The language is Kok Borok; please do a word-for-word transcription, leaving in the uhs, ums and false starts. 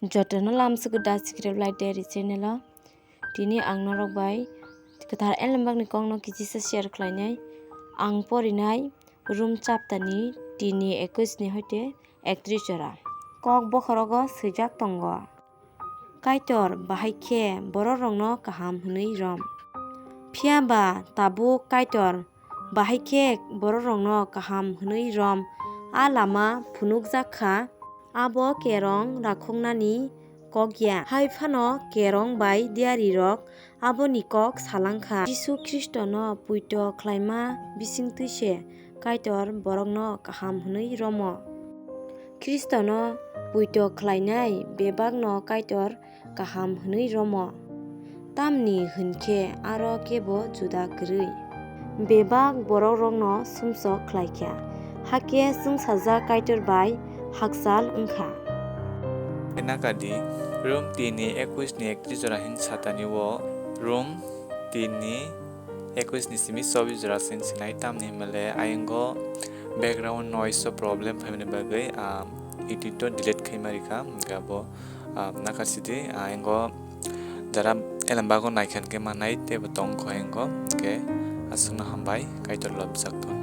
Jotono lamsugo da subscribe like diary channel o. Tini ang norok bai kwthar elembakni kokno kisisa share khlainai. Ang porinai Rom chaptani tini ekwis ni hoite ektris jora. Kok bokhorogo swijak tongo. Kaitor bahai khe bororokno kaham hwnwi rom. Phiya ba tabuk Kaitor bahai khe bororokno kaham hwnwi rom. A lama phunukjak kha, abo kerong rakhoknani kok ya. Hai phano kerong bai diyarirok aboni kok salang kha. Jisu Khristono puito khlaima bisingtwi se Kaitor borokno kaham hwnwi romo. Khristono puito khlainai bebakno Kaitor kaham hwnwi romo. Tamni hwn khe aro kebo juda kwrwi. Bebak borokrokno sumsok khlai kha, hakhe chwngsajak Kaitor bai hakchal wng kha. Nakadi, Rom tini ekwis ni ektris jora hin satani o Rom tini ekwis ni simi chobis jora sin sinai, tamni hwnmale ayang o background noise o problem phaimani bagwi, ah, edit o delete khaima rikha, hwnkhe abo, ah, nakasidi, ah, ayang o jara elembago naikha hwnkhe manai teibo tongkho ayang o, hwnkhe aswkno hambai, Kaitor lobjak thung.